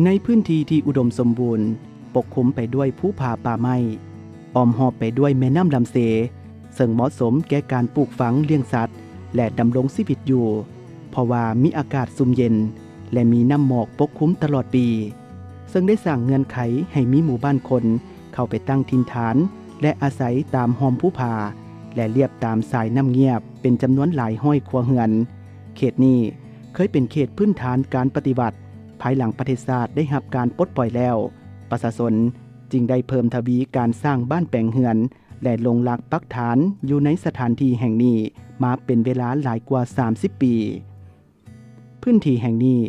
ໃນພື້ນທີ່ທີ່ອຸດົມສົມບູນ, ປົກຄຸມໄປດ້ວຍພູຜາປ່າໄມ້, ອ້ອມຮອບໄປດ້ວຍແມ່ນ້ຳລຳເຊ, ເຊິ່ງເໝາະສົມແກ່ການປູກຝັງ, ລ້ຽງສັດ ແລະ ດຳລົງຊີວິດຢູ່, ເພາະວ່າມີອາກາດຊຸ່ມເຢັນ ແລະ ມີນ້ຳໝອກປົກຄຸມຕະຫຼອດປີ, ເຊິ່ງໄດ້ສ້າງເງື່ອນໄຂໃຫ້ມີໝູ່ບ້ານຄົນເຂົ້າໄປຕັ້ງຖິ່ນຖານ ແລະ ອາໄສຕາມຮ່ອມພູຜາ ແລະ ລຽບຕາມສາຍນ້ຳງຽບເປັນຈຳນວນຫຼາຍຮ້ອຍຄົວເຮືອນ. ເຂດນີ້ເຄີຍເປັນເຂດພື້ນຖານການປະຕິວັດ, ພາຍຫຼັງປະເທດຊາດໄດ້ຮັບການປົດປ່ອຍແລ້ວ, ປະຊາຊົນຈຶ່ງໄດ້ເພີ່ມທະວີການສ້າງບ້ານແປງເຮືອນ ແລະ ລົງຫຼັກປັກຖານຢູ່ໃນສະຖານທີ່ແຫ່ງນີ້ມາເປັນເວລາຫຼາຍກວ່າສາມສິບປີ. ພື້ນທີ່ແຫ່ງນີ້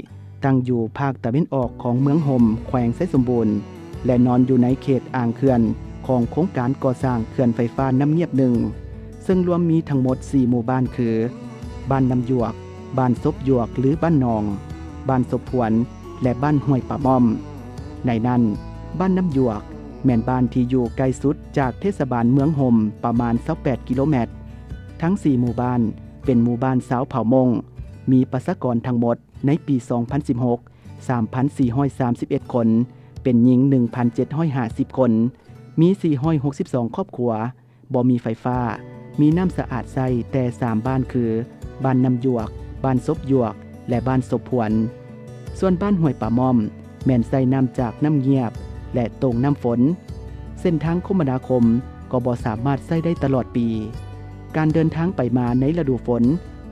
ຕັ້ງຢູ່ພາກຕາເວັນອອກຂອງເມືອງຫົມ, ແຂວງໄຊສົມບູນ ແລະ ນອນຢູ່ໃນເຂດອ່າງເຂື່ອນຂອງໂຄງການກໍ່ສ້າງເຂື່ອນໄຟຟ້ານ້ຳງຽບໜຶ່ງ, ເຊິ່ງລວມມີທັງໝົດສີ່ໝູ່ບ້ານຄື ບ້ານນ້ຳຢວກ, ບ້ານສົບຢວກ ຫຼື ບ້ານໜອງ, ບ້ານສົບພວນ ແລະ ບ້ານຫ້ວຍປາໝ້ອມ. ໃນນັ້ນ, ບ້ານນ້ຳຢວກແມ່ນບ້ານທີ່ຢູ່ໃກ້ສຸດຈາກເທດສະບານເມືອງຫົມປະມານຊາວແປດກິໂລແມັດ. ທັງສີ່ໝູ່ບ້ານເປັນໝູ່ບ້ານຊາວເຜົ່າມົ້ງ, ມີປະຊາກອນທັງໝົດໃນປີສອງພັນສິບຫົກ ສາມພັນສີ່ຮ້ອຍສາມສິບເອັດຄົນ, ເປັນຍິງໜຶ່ງພັນເຈັດຮ້ອຍຫ້າສິບຄົນ, ມີສີ່ຮ້ອຍຫົກສິບສອງຄອບຄົວ, ບໍ່ມີໄຟຟ້າ, ມີນ້ຳສະອາດໃຊ້ແຕ່ສາມບ້ານຄື ບ້ານນ້ຳຢວກ, ບ້ານສົບຢວກ ແລະ ບ້ານສົບພວນ. ສ່ວນບ້ານຫ້ວຍປາໝ້ອມ ແມ່ນໃຊ້ນ້ຳຈາກນ້ຳງຽບ ແລະ ໂຕ່ງນ້ຳຝົນ. ເສັ້ນທາງຄົມມະນາຄົມກໍບໍ່ສາມາດໃຊ້ໄດ້ຕະຫຼອດປີ. ການເດີນທາງໄປມາໃນລະດູຝົນ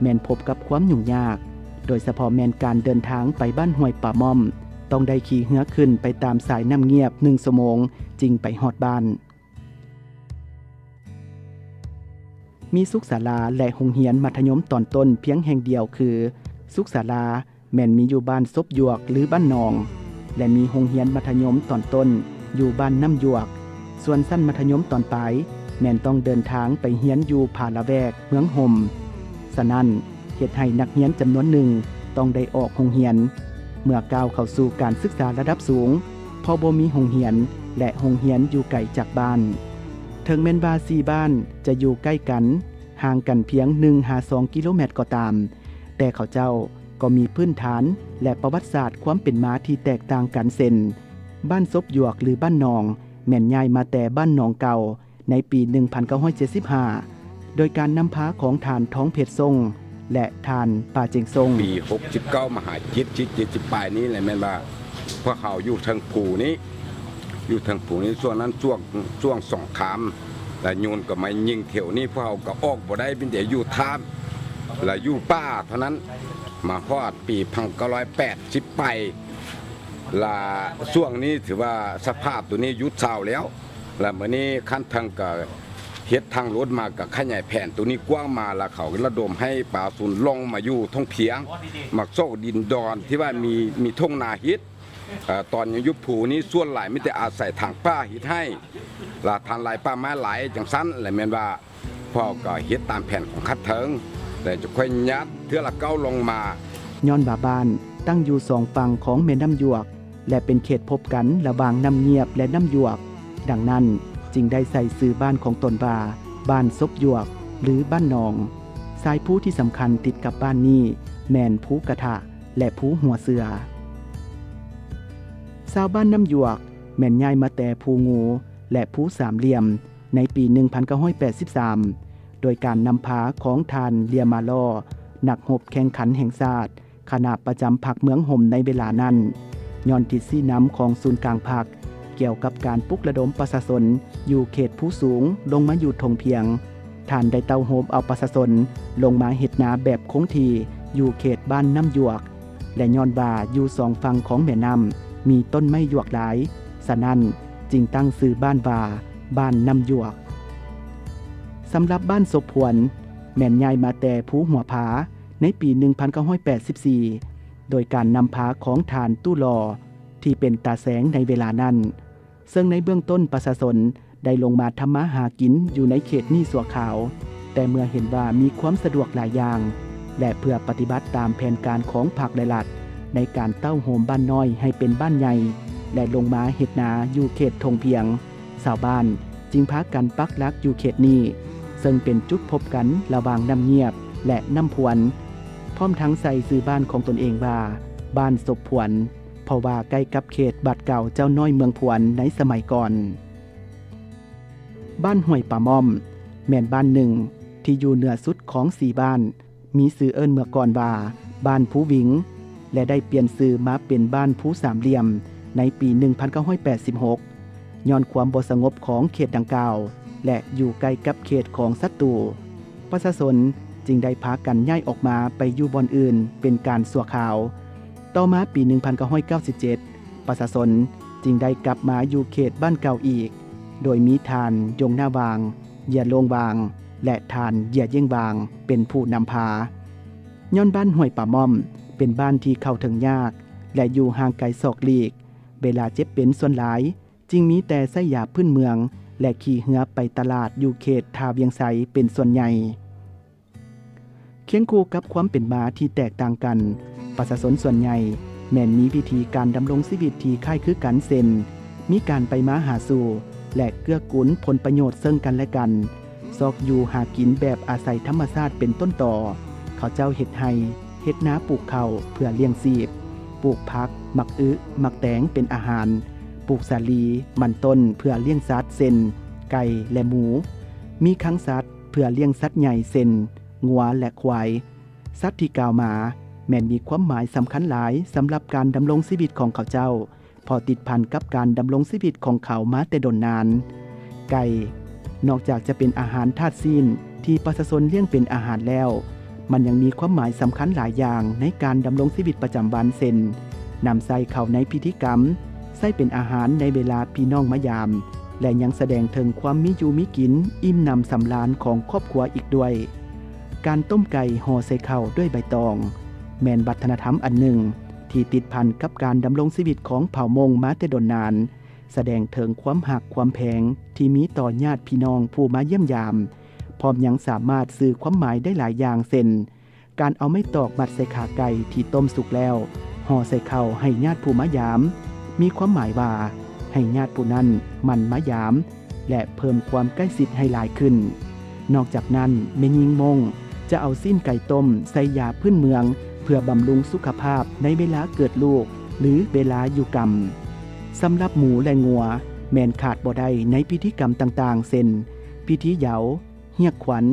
ແມ່ນພົບກັບຄວາມຫຍຸ້ງຍາກ, ໂດຍສະເພາະແມ່ນການເດີນທາງໄປບ້ານຫ້ວຍປາໝ້ອມ ຕ້ອງໄດ້ຂີ່ເຮືອຂຶ້ນໄປຕາມສາຍນ້ຳງຽບໜຶ່ງຊົ່ວໂມງຈຶ່ງໄປຮອດບ້ານ. ມີສຸກສາລາ ແລະ ໂຮງຮຽນມັດທະຍົມຕອນຕົ້ນພຽງແຫ່ງດຽວຄື ສຸກສາລາ ແມ່ນມີຢູ່ບ້ານສົບຢວກ ຫຼື ບ້ານໜອງ ແລະ ມີໂຮງຮຽນມັດທະຍົມຕອນຕົ້ນຢູ່ບ້ານນ້ຳຢວກ, ສ່ວນຊັ້ນມັດທະຍົມຕອນປາຍແມ່ນຕ້ອງເດີນທາງໄປຮຽນຢູ່ຜາລະແວກ ເມືອງຫົມ. ສະນັ້ນ, ເຮັດໃຫ້ນັກຮຽນຈຳນວນໜຶ່ງຕ້ອງໄດ້ອອກໂຮງຮຽນ ເມື່ອກ້າວເຂົ້າສູ່ການສຶກສາລະດັບສູງ, ເພາະບໍ່ມີໂຮງຮຽນ ແລະ ໂຮງຮຽນຢູ່ໄກຈາກບ້ານ. ເຖິງແມ່ນວ່າສີ່ບ້ານຈະຢູ່ໃກ້ກັນ, ຫ່າງກັນພຽງໜຶ່ງຫາສອງກິໂລແມັດກໍຕາມ, ແຕ່ເຂົາເຈົ້າກໍມີພື້ນຖານ ແລະ ປະຫວັດສາດຄວາມເປັນມາທີ່ແຕກຕ່າງກັນ ເຊັ່ນ ບ້ານສົບຢວກ ຫຼື ບ້ານໜອງ ແມ່ນຍ້າຍມາແຕ່ບ້ານໜອງເກົ່າ ໃນປີໜຶ່ງພັນເກົ້າຮ້ອຍເຈັດສິບຫ້າ ໂດຍການນຳພາຂອງທ່ານທອງເພັດ ຊົງ ແລະ ທ່ານປາເຈັງ ຊົງ. ປີຫົກສິບເກົ້າມາຫາເຈັດສິບ ເຈັດສິບປາຍນີ້ແຫຼະ ແມ່ນວ່າພວກເຮົາຢູ່ເທິງພູນີ້ ຢູ່ເທິງພູນີ້ ຊ່ວງນັ້ນຊ່ວງ ຊ່ວງສົງຄາມ ລະໂຍນກໍມາຍິງແຖວນີ້ ພວກເຮົາກໍອອກບໍ່ໄດ້ ມີແຕ່ຢູ່ຖ້ຳ ລະຢູ່ປ່າເທົ່ານັ້ນ. ມາຮອດປີພັນເກົ້າຮ້ອຍແປດສິບປາຍ ລະຊ່ວງນີ້ຖືວ່າສະພາບໂຕນີ້ຢຸດເຊົາແລ້ວ. ລະມື້ນີ້ຂັ້ນເທິງກໍເຮັດທາງລົດມາ ກໍຂະຫຍາຍແຜນໂຕນີ້ກວ້າງມາ ລະເຂົາລະດົມໃຫ້ປະຊາຊົນລົງມາຢູ່ທົ່ງພຽງ ມາໂຊກດິນດອນທີ່ວ່າມີ ມີທົ່ງນາເຮັດ. ເອີ ຕອນຍັງຢູ່ພູນີ້ສ່ວນຫຼາຍມີແຕ່ອາໄສທາງປ່າເຮັດໄຮ່ ລະທາງລາຍປ່າໄມ້ຫຼາຍຈັ່ງຊັ້ນ ລະແມ່ນວ່າ ພວກເຮົາກໍເຮັດຕາມແຜນຂອງຂັ້ນເທິງ ແລະ ຈະຄ່ອຍຍາດເທື່ອລະກ້າວລົງມາ. ຍ້ອນວ່າບ້ານຕັ້ງຢູ່ສອງຝັ່ງຂອງແມ່ນ້ຳຢວກ ແລະ ເປັນເຂດພົບກັນລະຫວ່າງນ້ຳງຽບ ແລະ ນ້ຳຢວກ, ດັ່ງນັ້ນຈຶ່ງໄດ້ໃສ່ຊື່ບ້ານຂອງຕົນວ່າ ບ້ານສົບຢວກ ຫຼື ບ້ານໜອງ. ສາຍພູທີ່ສຳຄັນຕິດກັບບ້ານນີ້ແມ່ນພູກະທະ ແລະ ພູຫົວເສືອ. ຊາວບ້ານນ້ຳຢວກແມ່ນຍ້າຍມາແຕ່ພູງູ ແລະ ພູສາມຫຼ່ຽມ ໃນປີໜຶ່ງພັນເກົ້າຮ້ອຍແປດສິບສາມ ໂດຍການນຳພາຂອງທ່ານ ເລຍມາລໍ ນັກຮົບແຂ່ງຂັນແຫ່ງຊາດ ຄະນະປະຈຳພັກເມືອງຫົມໃນເວລານັ້ນ. ຍ້ອນທິດຊີ້ນຳຂອງສູນກາງພັກ ກ່ຽວກັບການປຸກລະດົມປະຊາຊົນຢູ່ເຂດພູສູງລົງມາຢູ່ທົ່ງພຽງ, ທ່ານໄດ້ເຕົ້າໂຮມເອົາປະຊາຊົນລົງມາເຮັດນາແບບຄົງທີ່ຢູ່ເຂດບ້ານນ້ຳຢວກ ແລະ ຍ້ອນວ່າຢູ່ສອງຝັ່ງຂອງແມ່ນ້ຳມີຕົ້ນໄມ້ຢວກຫຼາຍ, ສະນັ້ນຈຶ່ງຕັ້ງຊື່ບ້ານວ່າ ບ້ານນ້ຳຢວກ. ສຳລັບບ້ານສົບພວນ ແມ່ນຍ້າຍມາແຕ່ພູຫົວຜາໃນປີໜຶ່ງພັນເກົ້າຮ້ອຍແປດສິບສີ່ ໂດຍການນຳພາຂອງທ່ານຕູ້ຫຼໍ່ ທີ່ເປັນຕາແສງໃນເວລານັ້ນ. ເຊິ່ງໃນເບື້ອງຕົ້ນປະຊາຊົນໄດ້ລົງມາທຳມາຫາກິນຢູ່ໃນເຂດນີ້ຊົ່ວຄາວ, ແຕ່ເມື່ອເຫັນວ່າມີຄວາມສະດວກຫຼາຍຢ່າງ ແລະ ເພື່ອປະຕິບັດຕາມແຜນການຂອງພັກ ແລະ ລັດ ໃນການເຕົ້າໂຮມບ້ານນ້ອຍໃຫ້ເປັນບ້ານໃຫຍ່ ແລະ ລົງມາເຮັດນາຢູ່ເຂດທົ່ງພຽງ, ຊາວບ້ານຈຶ່ງພາກັນປັກຫຼັກຢູ່ເຂດນີ້, ເຊິ່ງເປັນຈຸດພົບກັນລະຫວ່າງນ້ຳງຽບ ແລະ ນ້ຳພວນ, ພ້ອມທັງໃສ່ຊື່ບ້ານຂອງຕົນເອງວ່າ ບ້ານສົບພວນ. ເພາະວ່າໃກ້ກັບເຂດວັດເກົ່າເຈົ້ານ້ອຍເມືອງພວນໃນສະໄໝກ່ອນ. ບ້ານຫ້ວຍປາໝ້ອມ ແມ່ນບ້ານໜຶ່ງທີ່ຢູ່ເໜືອສຸດຂອງສີ່ບ້ານ, ມີຊື່ເອີ້ນເມື່ອກ່ອນວ່າບ້ານພູວິງ ແລະ ໄດ້ປ່ຽນຊື່ມາເປັນບ້ານພູສາມຫຼ່ຽມໃນປີໜຶ່ງພັນເກົ້າຮ້ອຍແປດສິບຫົກ ຍ້ອນຄວາມບໍ່ສະຫງົບຂອງເຂດດັ່ງກ່າວ ແລະ ຢູ່ໃກ້ກັບເຂດຂອງສັດຕູ. ປະຊາຊົນຈຶ່ງໄດ້ພາກັນຍ້າຍອອກມາໄປຢູ່ບ່ອນອື່ນເປັນການຊົ່ວຄາວ. ຕໍ່ມາປີໜຶ່ງພັນເກົ້າຮ້ອຍເກົ້າສິບເຈັດ ປະຊາຊົນຈຶ່ງໄດ້ກັບມາຢູ່ເຂດບ້ານເກົ່າອີກ, ໂດຍມີທ່ານຢົງໜ້າຫວ່າງ, ເຢຍໂລ່ງຫວ່າງ ແລະ ທ່ານເຢຍເຢ້ງຫວ່າງເປັນຜູ້ນຳພາ. ຍ້ອນບ້ານຫ້ວຍປາໝ້ອມເປັນບ້ານທີ່ເຂົ້າເຖິງຍາກ ແລະ ຢູ່ຫ່າງໄກສອກຫຼີກ, ເວລາເຈັບເປັນສ່ວນຫຼາຍ ຈຶ່ງມີແຕ່ໃຊ້ຢາພື້ນເມືອງ ແລະ ຂີ່ເຮືອໄປຕະຫຼາດຢູ່ເຂດທ່າວຽງໄຊເປັນສ່ວນໃຫຍ່. ຄຽງຄູ່ກັບຄວາມເປັນມາທີ່ແຕກຕ່າງກັນ, ປະຊາຊົນສ່ວນໃຫຍ່ແມ່ນມີວິທີການດຳລົງຊີວິດທີ່ຄ້າຍຄືກັນ ເຊັ່ນ ມີການໄປມາຫາສູ່ ແລະ ເກື້ອກູນຜົນປະໂຫຍດເຊິ່ງກັນແລະກັນ, ຊອກຢູ່ຫາກິນແບບອາໄສທຳມະຊາດເປັນຕົ້ນຕໍ. ເຂົາເຈົ້າເຮັດໄຮ່, ເຮັດນາປູກເຂົ້າເພື່ອລ້ຽງຊີບ, ປູກຜັກ, ໝາກອຶ, ໝາກແຕງເປັນອາຫານ, ປູກສາລີ, ມັນຕົ້ນເພື່ອລ້ຽງສັດ ເຊັ່ນ ໄກ່ ແລະ ໝູ, ມີຄັງສັດເພື່ອລ້ຽງສັດໃຫຍ່ ເຊັ່ນ ງົວ ແລະ ຄວາຍ. ສັດທີ່ກ່າວມາແມ່ນມີຄວາມໝາຍສຳຄັນຫຼາຍສຳລັບການດຳລົງຊີວິດຂອງເຂົາເຈົ້າ, ເພາະຕິດພັນກັບການດຳລົງຊີວິດຂອງເຂົາມາແຕ່ດົນນານ. ໄກ່ ນອກຈາກຈະເປັນອາຫານທາດຊີ້ນທີ່ປະຊາຊົນລ້ຽງເປັນອາຫານແລ້ວ, ມັນຍັງມີຄວາມໝາຍສຳຄັນຫຼາຍຢ່າງໃນການດຳລົງຊີວິດປະຈຳວັນ ເຊັ່ນ ນຳໃຊ້ເຂົ້າໃນພິທີກຳ, ໃຊ້ເປັນອາຫານໃນເວລາພີ່ນ້ອງມາຢາມ ແລະ ຍັງສະແດງເຖິງຄວາມມີຢູ່ມີກິນ, ອີ່ມໜຳສຳລານຂອງຄອບຄົວອີກດ້ວຍ. ການຕົ້ມໄກ່ຫໍ່ໃສ່ເຂົ້າດ້ວຍໃບຕອງ ແມ່ນວັດທະນະທຳອັນໜຶ່ງທີ່ຕິດພັນກັບການດຳລົງຊີວິດຂອງເຜົ່າມົ້ງມາແຕ່ດົນນານ, ສະແດງເຖິງຄວາມຮັກຄວາມແພງທີ່ມີຕໍ່ຍາດພີ່ນ້ອງຜູ້ມາຢ້ຽມຢາມ, ພ້ອມຍັງສາມາດສື່ຄວາມໝາຍໄດ້ຫຼາຍຢ່າງ ເຊັ່ນ ການເອົາໄມ້ຕອກມັດໃສ່ຂາໄກ່ທີ່ຕົ້ມສຸກແລ້ວ, ຫໍ່ໃສ່ເຂົ້າໃຫ້ຍາດຜູ້ມາຢາມ, ມີຄວາມໝາຍວ່າໃຫ້ຍາດຜູ້ນັ້ນໝັ່ນມາຢາມ ແລະ ເພີ່ມຄວາມໃກ້ຊິດໃຫ້ຫຼາຍຂຶ້ນ. ນອກຈາກນັ້ນ, ແມ່ຍິງມົ້ງຈະເອົາຊີ້ນໄກ່ຕົ້ມໃສ່ຢາພື້ນເມືອງ ເພື່ອບຳລຸງສຸຂະພາບໃນເວລາເກີດລູກ ຫຼື ເວລາຢູ່ກຳ. ສຳລັບໝູ ແລະ ງົວ ແມ່ນຂາດບໍ່ໄດ້ໃນພິທີກຳຕ່າງໆ ເຊັ່ນ ພິທີເຍົາ, ຮຽກຂວັນ,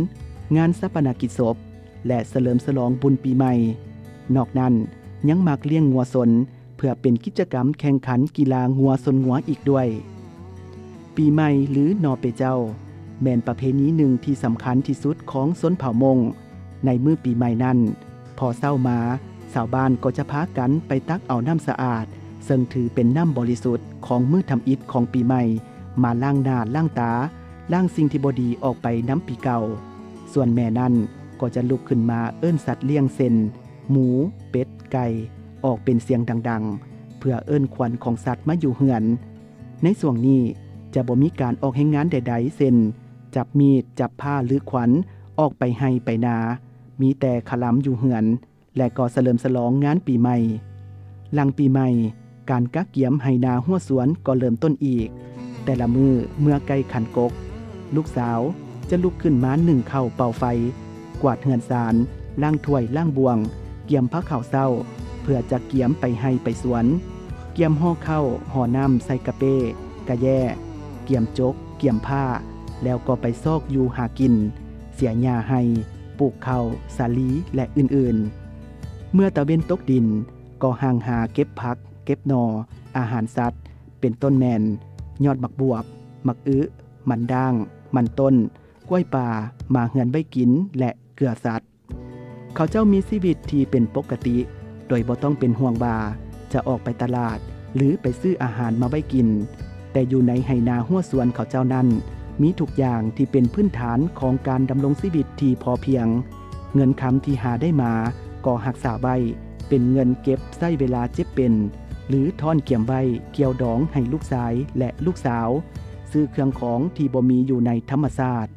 ງານຊາປະນະກິດສົບ ແລະ ສະເຫຼີມສະຫຼອງບຸນປີໃໝ່. ນອກນັ້ນ ຍັງມັກລ້ຽງງົວຊົນ ເພື່ອເປັນກິດຈະກຳແຂ່ງຂັນກິລາງົວຊົນງົວອີກດ້ວຍ. ປີໃໝ່ ຫຼື ໜໍ່ເປເຈົ້າ ແມ່ນປະເພນີໜຶ່ງທີ່ສຳຄັນທີ່ສຸດຂອງຊົນເຜົ່າມົ້ງ. ໃນມື້ປີໃໝ່ນັ້ນ, ພໍເຊົ້າມາ, ຊາວບ້ານກໍຈະພາກັນໄປຕັກເອົານ້ຳສະອາດ, ເຊິ່ງຖືເປັນນ້ຳບໍລິສຸດຂອງມື້ທຳອິດຂອງປີໃໝ່, ມາລ້າງໜ້າລ້າງຕາ, ລ້າງສິ່ງທີ່ບໍ່ດີອອກໄປນຳປີເກົ່າ. ສ່ວນແມ່ນັ້ນກໍຈະລຸກຂຶ້ນມາເອີ້ນສັດລ້ຽງ ເຊັ່ນ ໝູ, ເປັດ, ໄກ່ ອອກເປັນສຽງດັງໆ ເພື່ອເອີ້ນຂວັນຂອງສັດມາຢູ່ເຮືອນ. ໃນຊ່ວງນີ້ຈະບໍ່ມີການອອກແຮງງານໃດໆ ເຊັ່ນ ຈັບມີດ, ຈັບພ້າ ຫຼື ຂວັນ ອອກໄປໄຮ່ໄປນາ, ມີແຕ່ຄະລຳຢູ່ເຮືອນ ແລະ ກໍສະເຫຼີມສະຫຼອງງານປີໃໝ່. ຫຼັງປີໃໝ່, ການກະກຽມໄຮ່ນາຮົ້ວສວນກໍເລີ່ມຕົ້ນອີກ. ແຕ່ລະມື້ເມື່ອໃກ້ຂັນກົກ, ລູກສາວຈະລຸກຂຶ້ນມາໜຶ້ງເຂົ້າເປົ່າໄຟ, ກວາດເຮືອນຊານ, ລ້າງຖ້ວຍລ້າງບ່ວງ, ກຽມພາເຂົ້າເຊົ້າ ເພື່ອຈະກຽມໄປໄຮ່ໄປສວນ, ກຽມຫໍ່ເຂົ້າຫໍ່ນ້ຳໃສ່ກະເປ້, ກະແຈ້, ກຽມຈົກ, ກຽມພ້າ, ແລ້ວກໍໄປຊອກຢູ່ຫາກິນ, ເສຍຫຍ້າໄຮ່, ປູກເຂົ້າ, ສາລີ ແລະ ອື່ນໆ. ເມື່ອຕາເວັນຕົກດິນ, ກໍຮັ່ງຫາເກັບຜັກ, ເກັບໜໍ່, ອາຫານສັດ, ເປັນຕົ້ນແມ່ນ ຍອດໝາກບວບ, ໝາກອຶ, ມັນດ້າງ, ມັນຕົ້ນ, ກ້ວຍປ່າ, ໝາເຮືອນໄວ້ກິນ ແລະ ເກືອສັດ. ເຂົາເຈົ້າມີຊີວິດທີ່ເປັນປົກກະຕິ ໂດຍບໍ່ຕ້ອງເປັນຫ່ວງວ່າຈະອອກໄປຕະຫຼາດ ຫຼື ໄປຊື້ອາຫານມາໄວ້ກິນ. ແຕ່ຢູ່ໃນໄຮ່ນາຮົ້ວສວນເຂົາເຈົ້ານັ້ນ ມີທຸກຢ່າງທີ່ເປັນພື້ນຖານຂອງການດຳລົງຊີວິດທີ່ພໍພຽງ. ເງິນຄຳທີ່ຫາໄດ້ມາກໍຮັກສາໄວ້ເປັນເງິນເກັບໃຊ້ເວລາເຈັບເປັນ ຫຼື ທ້ອນກຽມໄວ້ກ່ຽວດອງໃຫ້ລູກຊາຍ ແລະ ລູກສາວ, ຊື້ເຄື່ອງຂອງທີ່ບໍ່ມີຢູ່ໃນທຳມະຊາດ.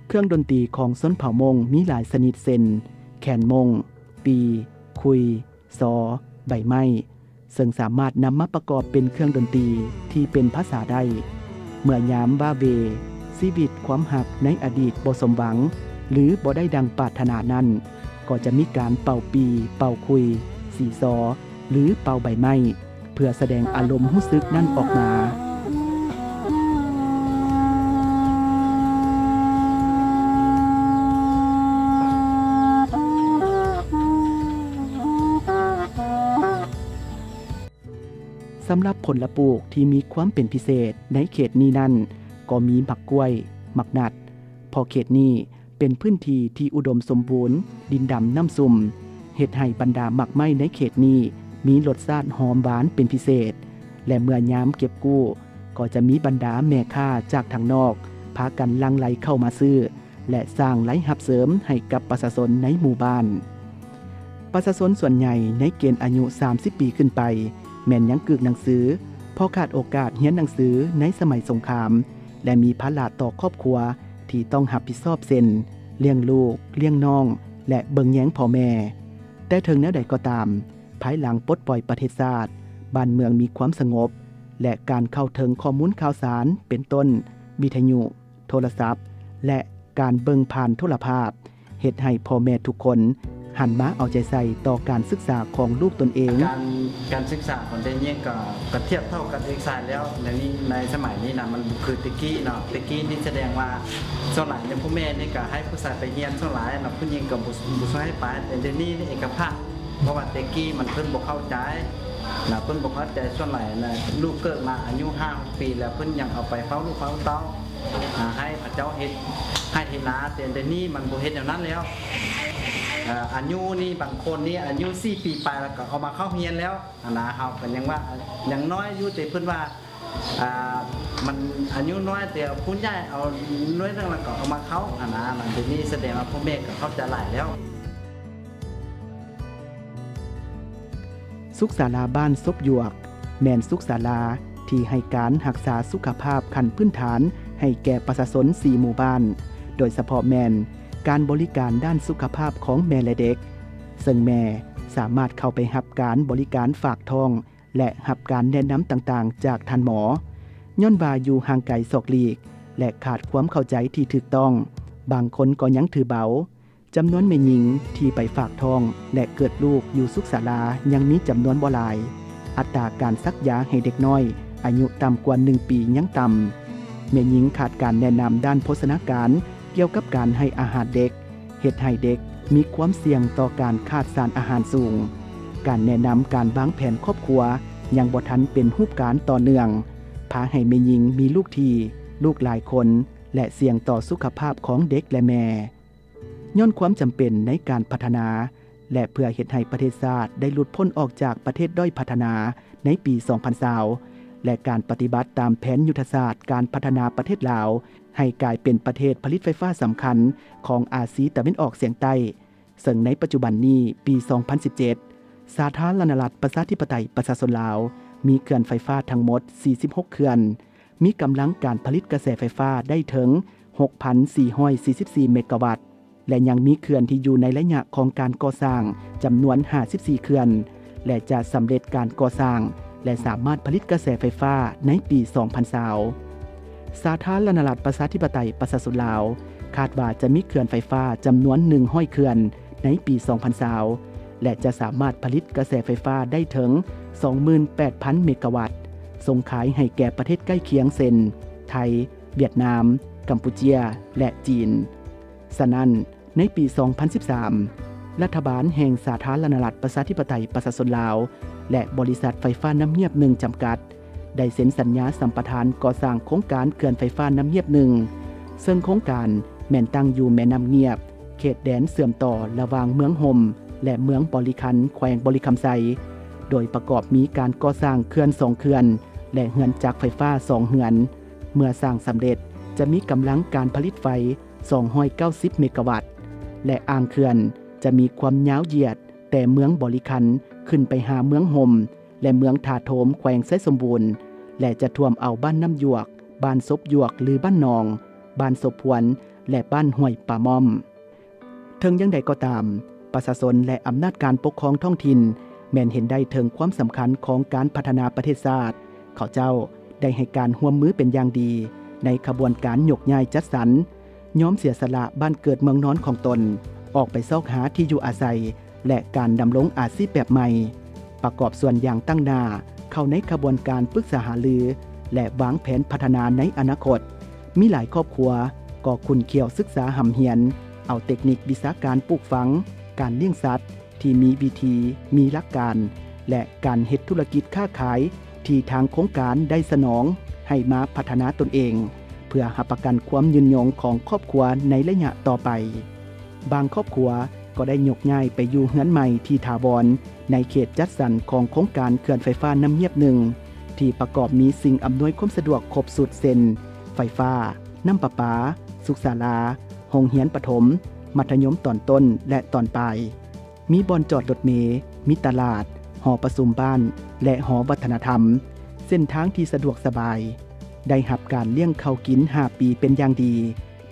ເຄື່ອງດົນຕີຂອງຊົນເຜົ່າມົ້ງມີຫຼາຍຊະນິດ ເຊັ່ນ ແຄນມົ້ງ, ປີ, ຄຸຍ, ຊໍ, ໃບໄມ້, ເຊິ່ງສາມາດນຳມາປະກອບເປັນເຄື່ອງດົນຕີທີ່ເປັນພາສາໄດ້. ເມື່ອຍາມວ້າເວ, ຊີວິດຄວາມຮັກໃນອະດີດບໍ່ສົມຫວັງ ຫຼື ບໍ່ໄດ້ດັ່ງປາດຖະໜານັ້ນ, ກໍຈະມີການເປົ່າປີ, ເປົ່າຄຸຍ, ສີຊໍ, ຫຼືເປົ່າໃບໄມ້ ເພື່ອສະແດງອາລົມຮູ້ສຶກນັ້ນອອກມາ. ສຳລັບຜົນລະປູກທີ່ມີຄວາມເປັນພິເສດໃນເຂດນີ້ນັ້ນ ກໍມີໝາກກ້ວຍ, ໝາກນັດ, ເພາະເຂດນີ້ເປັນພື້ນທີ່ທີ່ອຸດົມສົມບູນ, ດິນດຳນ້ຳຊຸ່ມ, ເຮັດໃຫ້ບັນດາໝາກໄມ້ໃນເຂດນີ້ມີລົດຊາດຫອມຫວານເປັນພິເສດ ແລະ ເມື່ອຍາມເກັບກູ້ ກໍຈະມີບັນດາແມ່ຄ້າຈາກທາງນອກພາກັນຫຼັ່ງໄຫຼເຂົ້າມາຊື້ ແລະ ສ້າງລາຍຮັບເສີມໃຫ້ກັບປະຊາຊົນໃນໝູ່ບ້ານ. ປະຊາຊົນສ່ວນໃຫຍ່ໃນເກນອາຍຸສາມສິບປີຂຶ້ນໄປ ແມ່ນຍັງກຶກໜັງສື ເພາະຂາດໂອກາດຮຽນໜັງສືໃນສະໄໝສົງຄາມ ແລະ ມີພາລະຕໍ່ຄອບຄົວທີ່ຕ້ອງຮັບຜິດຊອບ ເຊັ່ນ ລ້ຽງລູກ, ລ້ຽງນ້ອງ ແລະ ເບິ່ງແຍງພໍ່ແມ່. ແຕ່ເຖິງແນວໃດກໍຕາມ, ພາຍຫຼັງປົດປ່ອຍປະເທດຊາດ, ບ້ານເມືອງມີຄວາມສະຫງົບ ແລະ ການເຂົ້າເຖິງຂໍ້ມູນຂ່າວສານ ເປັນຕົ້ນ ວິທະຍຸ, ໂທລະສັບ ແລະ ການເບິ່ງຜ່ານໂທລະພາບ ເຮັດໃຫ້ພໍ່ແມ່ທຸກຄົນຫັນມາເອົາໃຈໃສ່ຕໍ່ການສຶກສາຂອງລູກຕົນເອງ. ການ, ການສຶກສາຂອງເດັກຍິງກໍ, ກໍທຽບເທົ່າກັບເດັກຊາຍແລ້ວ. ດຽວນີ້ໃນສະໄໝນີ້ນະ ມັນບໍ່ຄືແຕ່ກີ້ເນາະ. ແຕ່ກີ້ນີ້ສະແດງວ່າສ່ວນຫຼາຍນີ້ ຜູ້ແມ່ນີ້ກໍໃຫ້ຜູ້ຊາຍໄປຮຽນສ່ວນຫຼາຍເນາະ, ຜູ້ຍິງກໍບໍ່, ບໍ່ຊ່ວຍໃຫ້ໄປ. ແຕ່ດຽວນີ້ເອກະພາບ, ເພາະວ່າແຕ່ກີ້ມັນເພິ່ນບໍ່ເຂົ້າໃຈນະ, ເພິ່ນບໍ່ເຂົ້າໃຈ. ສ່ວນຫຼາຍນະ ລູກເກີດມາອາຍຸຫ້າຫົກປີແລ້ວ ເພິ່ນຍັງເອົາໄປເຝົ້າລູກເຝົ້າເຕົ້າ ອາ ໃຫ້ເຂົາເຈົ້າເຮັດໄຮ່ເຮັດນາ, ແຕ່ດຽວນີ້ມັນບໍ່ເຮັດແນວນັ້ນແລ້ວ. ອາ ອາຍຸນີ້ ບາງຄົນນີ້ອາຍຸສີ່ປີປາຍແລ້ວກໍເອົາມາເຂົ້າຮຽນແລ້ວຫັ້ນນະ. ເຮົາກໍຍັງວ່າຍັງນ້ອຍຢູ່, ແຕ່ເພິ່ນວ່າ ອາ ມັນອາຍຸນ້ອຍ, ແຕ່ຜູ້ໃຫຍ່ເອົາໜ້ອຍໜຶ່ງແລ້ວກໍເອົາມາເຂົ້າຫັ້ນນະ. ດຽວນີ້ສະແດງວ່າພໍ່ແມ່ກໍເຂົ້າໃຈຫຼາຍແລ້ວ. ສຸກສາລາບ້ານສົບຢວກ ແມ່ນສຸກສາລາທີ່ໃຫ້ການຮັກສາສຸຂະພາບຂັ້ນພື້ນຖານໃຫ້ແກ່ປະຊາຊົນສີ່ໝູ່ບ້ານ, ໂດຍສະເພາະແມ່ນການບໍລິການດ້ານສຸຂະພາບຂອງແມ່ ແລະ ເດັກ, ເຊິ່ງແມ່ສາມາດເຂົ້າໄປຮັບການບໍລິການຝາກທ້ອງ ແລະ ຮັບການແນະນຳຕ່າງໆຈາກທ່ານໝໍ. ຍ້ອນວ່າຢູ່ຫ່າງໄກສອກຫຼີກ ແລະ ຂາດຄວາມເຂົ້າໃຈທີ່ຖືກຕ້ອງ, ບາງຄົນກໍຍັງຖືເບົາ. ຈຳນວນແມ່ຍິງທີ່ໄປຝາກທ້ອງ ແລະ ເກີດລູກຢູ່ສຸກສາລາຍັງມີຈຳນວນບໍ່ຫຼາຍ. ອັດຕາການສັກຢາໃຫ້ເດັກນ້ອຍອາຍຸຕ່ຳກວ່າໜຶ່ງປີຍັງຕ່ຳ. ແມ່ຍິງຂາດການແນະນຳດ້ານໂພຊະນາການກ່ຽວກັບການໃຫ້ອາຫານເດັກ, ເຮັດໃຫ້ເດັກມີຄວາມສ່ຽງຕໍ່ການຂາດສານອາຫານສູງ. ການແນະນຳການວາງແຜນຄອບຄົວຍັງບໍ່ທັນເປັນຮູບການຕໍ່ເນື່ອງ, ພາໃຫ້ແມ່ຍິງມີລູກຖີ່, ລູກຫຼາຍຄົນ ແລະ ສ່ຽງຕໍ່ສຸຂະພາບຂອງເດັກ ແລະ ແມ່. ຍ້ອນຄວາມຈຳເປັນໃນການພັດທະນາ ແລະ ເພື່ອເຮັດໃຫ້ປະເທດຊາດໄດ້ຫຼຸດພົ້ນອອກຈາກປະເທດດ້ອຍພັດທະນາໃນປີສອງພັນຊາວ ແລະ ການປະຕິບັດຕາມແຜນຍຸດທະສາດການພັດທະນາປະເທດລາວ ໃຫ້ກາຍເປັນປະເທດຜະລິດໄຟຟ້າສຳຄັນຂອງອາຊີຕາເວັນອອກສຽງໃຕ້, ເຊິ່ງໃນປັດຈຸບັນນີ້, ປີສອງພັນສິບເຈັດ, ສາທາລະນະລັດປະຊາທິປະໄຕປະຊາຊົນລາວ ມີເຂື່ອນໄຟຟ້າທັງໝົດສີ່ສິບຫົກເຂື່ອນ, ມີກຳລັງການຜະລິດກະແສໄຟຟ້າໄດ້ເຖິງຫົກພັນສີ່ຮ້ອຍສີ່ສິບສີ່ເມກາວັດ ແລະ ຍັງມີເຂື່ອນທີ່ຢູ່ໃນໄລຍະຂອງການກໍ່ສ້າງຈຳນວນຫ້າສິບສີ່ເຂື່ອນ ແລະ ຈະສຳເລັດການກໍ່ສ້າງ ແລະ ສາມາດຜະລິດກະແສໄຟຟ້າໃນປີສອງພັນຊາວ. ສາທາລະນະລັດປະຊາທິປະໄຕປະຊາຊົນລາວ ຄາດວ່າຈະມີເຂື່ອນໄຟຟ້າຈຳນວນໜຶ່ງຮ້ອຍເຂື່ອນໃນປີສອງພັນຊາວ ແລະ ຈະສາມາດຜະລິດກະແສໄຟຟ້າໄດ້ເຖິງສອງໝື່ນແປດພັນເມກາວັດ, ສົ່ງຂາຍໃຫ້ແກ່ປະເທດໃກ້ຄຽງ ເຊັ່ນ ໄທ, ຫວຽດນາມ, ກຳປູເຈຍ ແລະ ຈີນ. ສະນັ້ນ, ໃນປີສອງພັນສິບສາມ, ລັດຖະບານແຫ່ງສາທາລະນະລັດປະຊາທິປະໄຕປະຊາຊົນລາວ ແລະ ບໍລິສັດໄຟຟ້ານ້ຳງຽບໜຶ່ງ ຈຳກັດ ໄດ້ເຊັນສັນຍາສຳປະທານກໍ່ສ້າງໂຄງການເຂື່ອນໄຟຟ້ານ້ຳງຽບໜຶ່ງ, ເຊິ່ງໂຄງການແມ່ນຕັ້ງຢູ່ແມ່ນ້ຳງຽບ, ເຂດແດນເຊື່ອມຕໍ່ລະຫວ່າງເມືອງຫົ່ມ ແລະ ເມືອງບໍລິຄັນ ແຂວງບໍລິຄຳໄຊ, ໂດຍປະກອບມີການກໍ່ສ້າງເຂື່ອນສອງເຂື່ອນ ແລະ ເຮືອນຈັກໄຟຟ້າສອງເຮືອນ. ເມື່ອສ້າງສຳເລັດ, ຈະມີກຳລັງການຜະລິດໄຟ ສອງຮ້ອຍເກົ້າສິບເມກາວັດ ແລະ ອ່າງເຂື່ອນຈະມີຄວາມຍາວຢຽດແຕ່ເມືອງບໍລິຄັນຂຶ້ນໄປຫາເມືອງຫົ່ມ ແລະ ເມືອງທ່າໂທມ ແຂວງໄຊສົມບູນ ແລະ ຈະຖ້ວມເອົາບ້ານນ້ຳຢວກ, ບ້ານສົບຢວກ ຫຼື ບ້ານໜອງ, ບ້ານສົບພວນ ແລະ ບ້ານຫ້ວຍປາມ່ອມ. ເຖິງຢ່າງໃດກໍຕາມ, ປະຊາຊົນ ແລະ ອຳນາດການປົກຄອງທ້ອງຖິ່ນ ແມ່ນເຫັນໄດ້ເຖິງຄວາມສຳຄັນຂອງການພັດທະນາປະເທດຊາດ. ເຂົາເຈົ້າໄດ້ໃຫ້ການຮ່ວມມືເປັນຢ່າງດີໃນຂະບວນການຍົກຍ້າຍຈັດສັນ, ຍອມເສຍສະຫຼະບ້ານເກີດເມືອງນອນຂອງຕົນ ອອກໄປຊອກຫາທີ່ຢູ່ອາໄສ ແລະ ການດຳລົງອາຊີບແບບໃໝ່. ປະກອບສ່ວນຢ່າງຕັ້ງໜ້າເຂົ້າໃນຂະບວນການປຶກສາຫາລື ແລະ ວາງແຜນພັດທະນາໃນອະນາຄົດ. ມີຫຼາຍຄອບຄົວກໍຂຸ້ນຂ້ຽວສຶກສາຮ່ຳຮຽນ ເອົາເຕັກນິກວິຊາການປູກຝັງ, ການລ້ຽງສັດທີ່ມີວິທີ, ມີຫຼັກການ ແລະ ການເຮັດທຸລະກິດຄ້າຂາຍ ທີ່ທາງໂຄງການໄດ້ສະໜອງໃຫ້ມາພັດທະນາຕົນເອງ ເພື່ອຮັບປະກັນຄວາມຍືນຍົງຂອງຄອບຄົວໃນໄລຍະຕໍ່ໄປ. ບາງຄອບຄົວກໍໄດ້ຍົກຍ້າຍໄປຢູ່ເຮືອນໃໝ່ທີ່ຖາວອນໃນເຂດຈັດສັນຂອງໂຄງການເຂື່ອນໄຟຟ້ານ້ຳງຽບໜຶ່ງ ທີ່ປະກອບມີສິ່ງອຳນວຍຄວາມສະດວກຄົບຊຸດ ເຊັ່ນ ໄຟຟ້າ, ນ້ຳປະປາ, ສຸກສາລາ, ໂຮງຮຽນປະຖົມ, ມັດທະຍົມຕອນຕົ້ນ ແລະ ຕອນປາຍ. ມີບ່ອນຈອດລົດເມ, ມີຕະຫຼາດ, ຫໍປະຊຸມບ້ານ ແລະ ຫໍວັດທະນະທຳ, ເສັ້ນທາງທີ່ສະດວກສະບາຍ, ໄດ້ຮັບການລ້ຽງເຂົ້າກິນຫ້າປີເປັນຢ່າງດີ,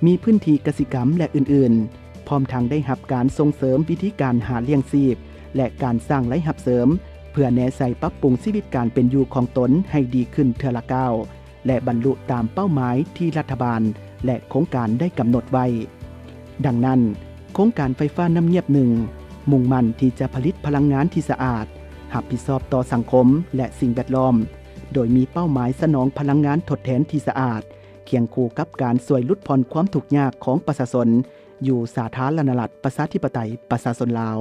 ມີພື້ນທີ່ກະສິກຳ ແລະ ອື່ນໆ, ພ້ອມທັງໄດ້ຮັບການສົ່ງເສີມວິທີການຫາລ້ຽງຊີບ ແລະ ການສ້າງລາຍຮັບເສີມ ເພື່ອແນໃສ່ປັບປຸງຊີວິດການເປັນຢູ່ຂອງຕົນໃຫ້ດີຂຶ້ນເທື່ອລະກ້າວ ແລະ ບັນລຸຕາມເປົ້າໝາຍທີ່ລັດຖະບານ ແລະ ໂຄງການໄດ້ກຳນົດໄວ້. ດັ່ງນັ້ນ, ໂຄງການໄຟຟ້ານ້ຳງຽບໜຶ່ງ ມຸ່ງໝັ້ນທີ່ຈະຜະລິດພະລັງງານທີ່ສະອາດ, ຮັບຜິດຊອບຕໍ່ສັງຄົມ ແລະ ສິ່ງແວດລ້ອມ, ໂດຍມີເປົ້າໝາຍສະໜອງພະລັງງານທົດແທນທີ່ສະອາດ, ຄຽງຄູ່ກັບການຊ່ວຍຫຼຸດຜ່ອນຄວາມທຸກຍາກຂອງປະຊາຊົນ ຢູ່ສາທາລະນະລັດ ປະຊາທິປະໄຕ ປະຊາຊົນລາວ.